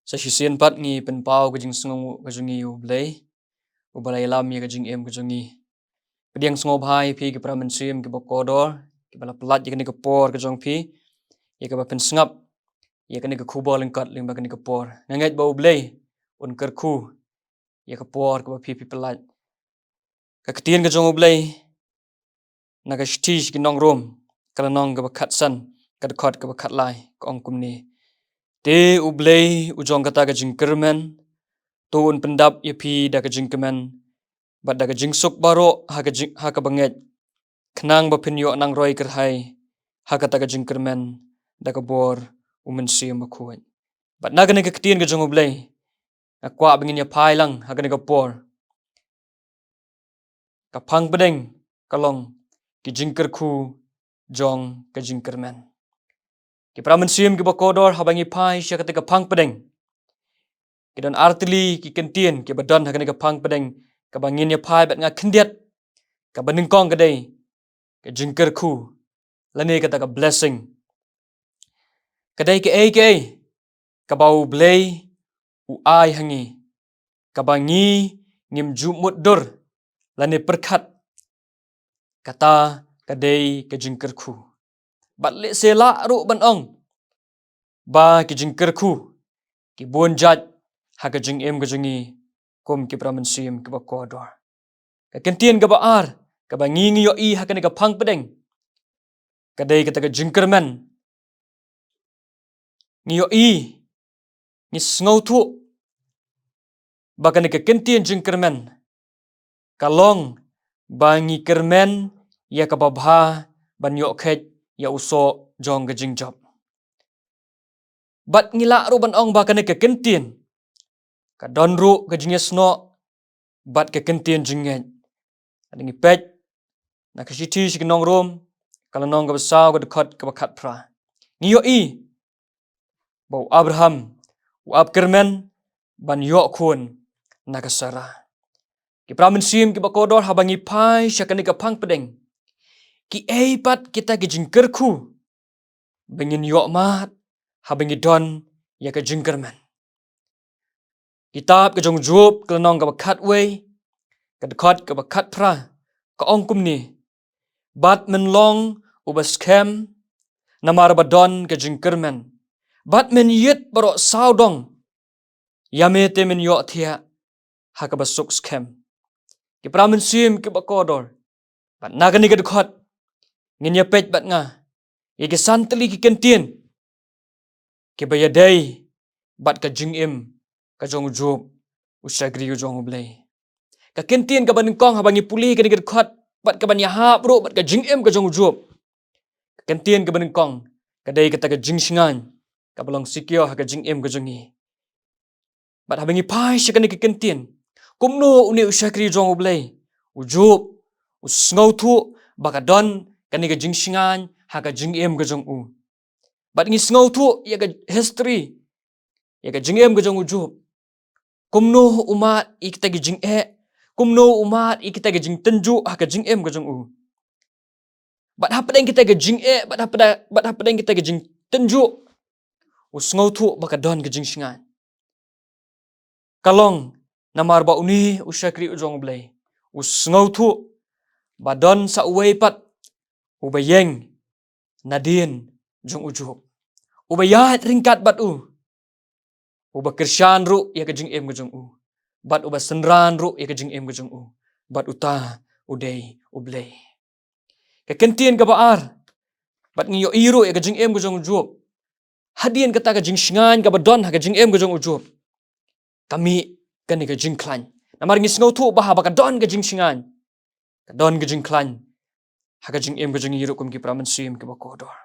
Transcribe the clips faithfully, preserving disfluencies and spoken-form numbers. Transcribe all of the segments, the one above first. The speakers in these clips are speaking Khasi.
Sa shisien pat ngi pynpaw ka jingsngewnguh ka jong ngi ïa U Blei, uba la ïalam ïa ka jingim ka jong ngi. Pdiang sngewbha ïa phi ki para mynsiem kiba kordor, kiba la pyllait ïa kane ka por ka jong phi, ïa kaba pynsngap ïa kane ka khubor lyngkot lyngba kane ka por. Nga ngeit ba U Blei un kyrkhu ïa ka por kaba phi phi pyllait. Ka ktien ka jong U Blei na ka shithi sha ki nong Rom, ka lynnong kaba khatsan, ka dkhot kaba khatlai, ka ong kumne: Te U Blei u jong kata ka jingkyrmen, to un pyndap ïa phi da ka jingkmen bad da ka jingsuk baroh ha ka jing, ha kaba ngeit, khnang ba phin ïoh nang roi kyrhai ha kata ka jingkyrmen da ka bor U Mynsiem Bakhuid. Bad na kane ka ktien ka jong U Blei, nga kwah ba ngin ïa phai lang ha kane ka por. Ka phang pdeng ka long ki jingkyrkhu jong ka jingkyrmen. Ki para mynsiem kiba kordor, haba ngi phai sha kata ka phang pdeng, ki don artylli ki kyntien kiba don ha kane ka phang pdeng, kaba ngin ïa phai bad nga khyndiat. Kaba nyngkong ka dei ka jingkyrkhu, lane kata ka blessing. Ka dei kaei kaei kaba U Blei u ai ha ngi, kaba ngi ngim ju mutdur lane pyrkhat, kata ka dei ka jingkyrkhu. Bad lehse lah ruh ban ong ba ki jingkyrkhu ki bun jait ha ka jingim ka jong ngi kum ki para mynsiem kiba kordor. Ka kyntien kaba ar kaba ngi ngi ïohi ha kane ka phang pdeng, ka dei kata ka jingkyrmen. Ngi ïohi, ngi sngewthuh ba kane ka kyntien jingkyrmen ka long ba ngi kyrmen ïa kaba bha ban ïoh kheit ïa u soh jong ka jingjop. Bad ngi lah ruh ban ong ba kane ka kyntien ka don ruh ka jingïasnoh bad ka kyntien jingngeit. Lada ngi peit na ka shithi sha ki nong Rom, ka lynnong kaba saw, ka dkhot kaba khatphra, ngi ïohi ba u Abraham u ap kyrmen ban ïoh khun na ka Sara. Ki para mynsiem kiba kordor, haba ngi phai sha kane ka phang pdeng, kiei pat kita ki jingkyrkhu ba ngin ïoh mad haba ngi don ïa ka jingkyrmen? Kitab ka jong u Job, ka lynnong kaba khatwei, ka dkhot kaba khatphra, ka ong kumne: Bad men long uba skhem namar ba don ka jingkyrmen, bad men ïit baroh sawdong, ïa me te men ïohthiah ha kaba suk skhem. Ki para mynsiem kiba kordor, bad na kane ka dkhot ngin ïa peit bad nga ïa ki san tylli ki kyntien kiba ïadei bad ka jingim ka jong u Job, u shakri u jong U Blei. Ka kyntien kaba nyngkong haba ngi pule kane ka dkhot bad kaban ïahap ruh bad ka jingim ka jong u Job, ka kyntien kaba nyngkong ka dei kata ka jingshngaiñ kaba long secure ha ka jingim ka jong ngi. Bad haba ngi phai sha kane ka kyntien, kumno une u shakri jong U Blei, u Job, u sngewthuh ba ka don kane ka jingshngaiñ ha ka jingim ka jong u? Bad ngi sngewthuh ïa ka history, ïa ka jingim ka jong u Job. Kumno u mad ïa kita ki jingeh, kumno u mad ïa kita ki jingtynjuh ha ka jingim ka jong u. Bad hapdeng kita ki jingeh, bad hapdeng, bad hapdeng kita ki jingtynjuh, u sngewthuh ba ka don ka jingshngaiñ. Ka long namar ba une u shakri u jong U Blei u sngewthuh ba don sa uwei pat uba ïeng nadien jong u Job, uba ïaid ryngkat bad u, uba kyrshan ruh ïa ka jingim ka jong u, bad uba synran ruh ïa ka jingim ka jong u, bad uta u dei U Blei. Ka kyntien kaba ar, bad ngi ïohi ruh ïa ka jingim ka jong u Job. Hadien kata ka jingshngaiñ kaba don ha ka jingim ka jong u Job, ka mih kane ka jingkhlaiñ. Namar ngi sngewthuh ba haba ka don ka jingshngaiñ, ka don ka jingkhlaiñ ha ka jingim ka jong ngi ruh kum ki para mynsiem kiba kordor.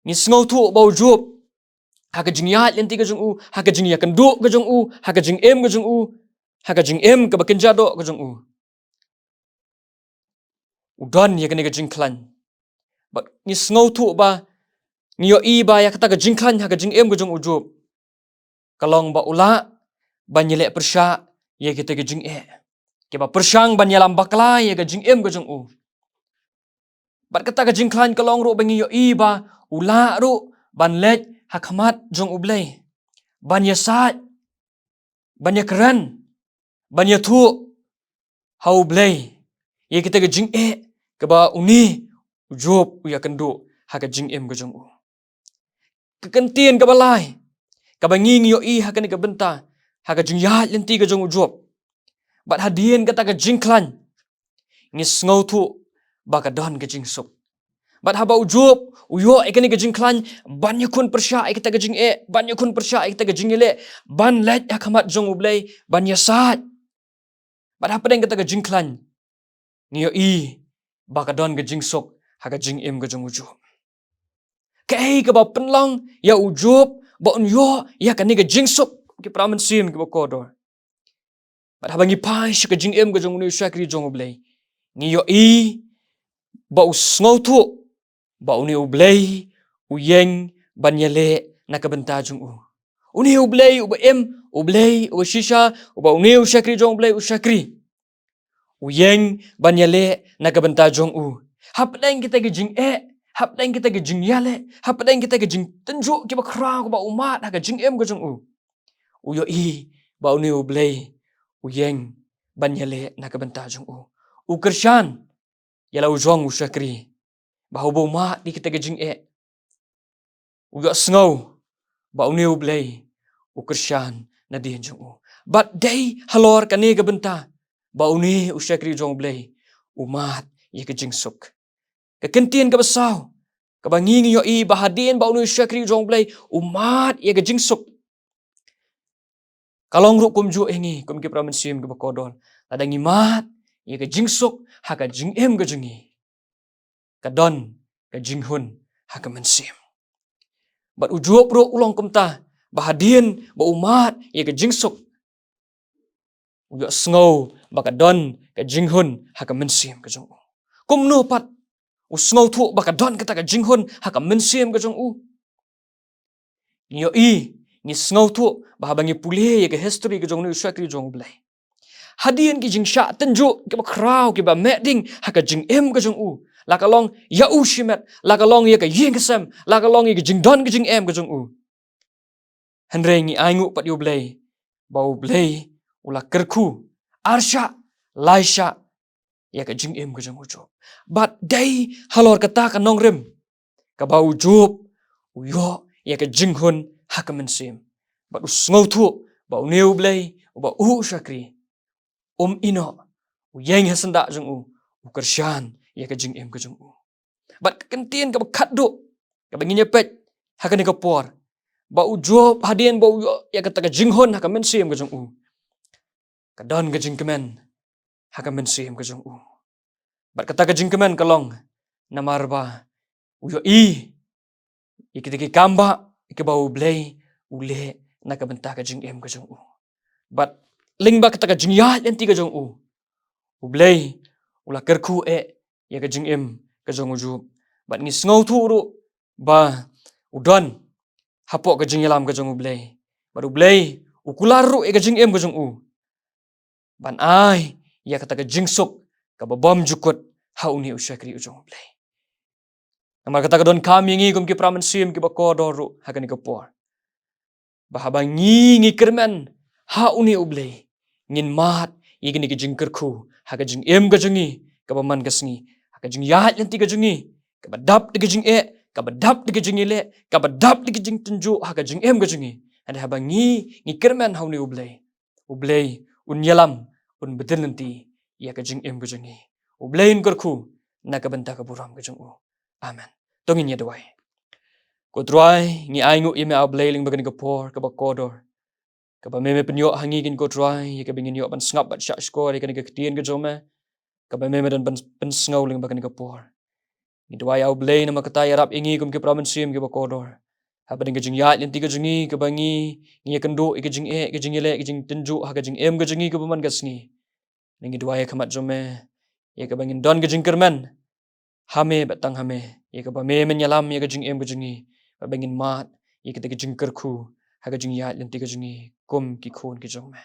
Ngi sngewthuh ba u Job, ha ka jingïaid lynti ka jong u, ha ka jingïakynduh ka jong u, ha ka jingim ka jong u, ha ka jingim kaba kynja doh ka jong u, u don ïa kane ka jingkhlaiñ. Bad ngi sngewthuh ba, ngi ïohi ba ïa kata ka jingkhlaiñ ha ka jingim ka jong u Job, ka long ba u lah ban ïaleh pyrshah ïa kita ki jingeh kiba pyrshang ban ïalam bakla ïa ka jingim ka jong u. Bad kata ka jingkhlaiñ ka long ruh ba ngi ïohi ba u lah ruh ban leit ha khmat jong U Blei. ban ïasaid, ban ïakren, ban ïathuh ha U Blei ïa kita ki jingeh kiba une u Job u ïakynduh ha ka jingim ka jong u. Ka kyntien kaba lai kaba ngi ngi ïohi ha kane ka bynta, ha ka jingïaid lynti ka jong u Job, bad hadien kata ka jingkhlaiñ, ngi sngewthuh ba ka don ka jingsuk. Bad haba u Job u ïoh ïa kane ka jingkhlaiñ ban ïakhun pyrshah ïa kita ka jingeh, ban ïakhun pyrshah ïa kita ka jingïaleh, ban leit ha khmat jong U Blei ban ïasaid, bad hapdeng kata ka jingkhlaiñ, ngi ïohi ba ka don ka jingsuk ha ka jingim ka jong u Job. Kaei kaba pynlong ïa u Job ba un ïoh ïa kane ka jingsuk, ki para mynsiem kiba kordor? Bad haba ngi phai sha ka jingim ka jong une u shakri jong U Blei, ngi ïohi ba u sngewthuh ba une U Blei u ïeng ban ïaleh na ka bynta jong u. Une U Blei uba im, U Blei uba shisha, uba une u shakri jong U Blei u shakri, u ïeng ban ïaleh na ka bynta jong u. Hapdeng kita ki jingeh, hapdeng kita ki jingïaleh, hapdeng kita ki jingtynjuh kiba khraw kiba u mad ha ka jingim ka jong u, u ïohi ba une U Blei u ïeng ban ïaleh na ka bynta jong u. U kyrshan ïa la u jong u shakri, ba haba u mad ïa kita ki jingeh, u ïohsngew ba une U Blei u kyrshan nadien jong u. Bad dei halor kane ka bynta ba une u shakri jong U Blei u mad ïa ka jingsuk. Ka kyntien kaba saw kaba ngi ngi ïohi ba hadien ba une u shakri jong U Blei u mad ïa ka jingsuk, ka long ruh kumjuh ïa ngi kum ki para mynsiem kiba kordor. Lada ngi mad ïa ka jingsuk ha ka jingim ka jong ngi, ka don ka jinghun ha ka mynsiem. Bad u Job ruh u long kumta, ba hadien ba u mad ïa ka jingsuk, u ïohsngew ba ka don ka jinghun ha ka mynsiem ka jong u. Kumno pat u sngewthuh ba ka don kata ka jinghun ha ka mynsiem ka jong u? Ngi ïohi, ngi sngewthuh ba haba ngi pule ïa ka history ka jong une u shakri jong U Blei, hadien ki jingshah tynjuh kiba khraw kiba meh ding ha ka jingim ka jong u, la ka long ïa u shimet, la ka long ïa ka ïing ka sem, la ka long ïa ka jingdon ka jingem ka jong u, hynrei ngi ainguh pat ïa U Blei ba U Blei u la kyrkhu arshah laishah ïa ka jingim ka jong u Job. Bad dei halor kata ka nongrim kaba u Job u ïoh ïa ka jinghun ha ka mynsiem, bad u sngewthuh ba une U Blei uba u shakri, um ïehnoh, u ïeng ha syndah jong u, u kyrshan ïa ka jingim ka jong u. Bad ka kyntien kaba khatduh kaba ngin ïa peit ha kane ka por, ba u Job hadien ba u ïoh ïa kata ka jinghun ha ka mynsiem ka jong u, ka don ka jingkmen ha ka mynsiem ka jong u. Bad kata ka jingkmen ka long namar ba u ïohi ïa kita ki kambah kiba U Blei u leh na ka bynta ka jingim ka jong u. Bad lyngba kata ka jingïaid lynti ka jong u, U Blei u la kyrkhu eh ïa ka jingim ka jong u Job. Bad ngi sngewthuh ruh ba u don hapoh ka jingïalam ka jong U Blei. Bad U Blei u kular ruh ïa ka jingim ka jong u ban ai ïa kata ka jingsuk kaba bymjukut ha une u shakri u jong U Blei. Namar kata ka donkam ïa ngi kum ki para mynsiem kiba kordor ruh ha kane ka por, ba haba ngi ngi kyrmen ha une U Blei, ngin mad ïa kine ki jingkyrkhu ha ka jingim ka jong ngi kaba man ka sngi, ha ka jingïaid lynti ka jong ngi, kaba dap da ka jingeh, kaba dap da ka jingïaleh, kaba dap da ka jingtynjuh ha ka jingim ka jong ngi. Hynrei haba ngi ngi kyrmen ha une U Blei, U Blei un ïalam, un bteng lynti ïa ka jingim ka jong ngi. U Blei un kyrkhu na ka bynta ka burom ka jong u. Amen. To ngin ïa duwai. Ko Trai, ngi ainguh ïa me A Blei lyngba kane ka por kaba kordor, kaba me me pynïoh ha ngi, ko Trai, ïa kaba ngin ïoh ban sngap bad shahshkor ïa kane ka ktien ka jong me, kaba me me don ban pynsngew lyngba kane ka por. Ngi duwai A Blei namar kata, ïarap ïa ngi kum ki para mynsiem kiba kordor. Hapdeng ka jingïaid lynti ka jong ngi kaba ngi ngi ïakynduh ïa ka jingeh, ka jingïaleh, ka jingtynjuh ha ka jingim ka jong ngi kaba man ka sngi, ngi duwai ha khmat jong me ïa kaba ngin don ka jingkyrmen ha me bad tang ha me, ïa kaba me men ïalam ïa ka jingim ka jong ngi, bad ba ngin mad ïa kita ki jingkyrkhu ha ka jingïaid lynti ka jong ngi kum ki khun ki jong me.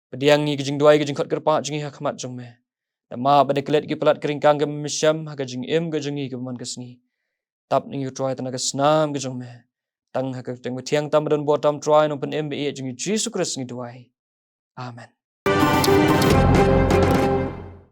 Pdiang ïa ka jingduwai, ka jingkhot kyrpad jong ngi ha khmat jong me. Da map bad da klet ki palat ki ryngkang ka mynsiem ha ka jingim ka jong ngi kaba man ka sngi. Tap ïa ngi ko Trai tang da ka snam ka jong me. Tang ha ka kyrteng ba thiang tam ba don bor tam Trai, nongpynim ba ïeit jong ngi Jisu Khrist ngi duwai. Amen.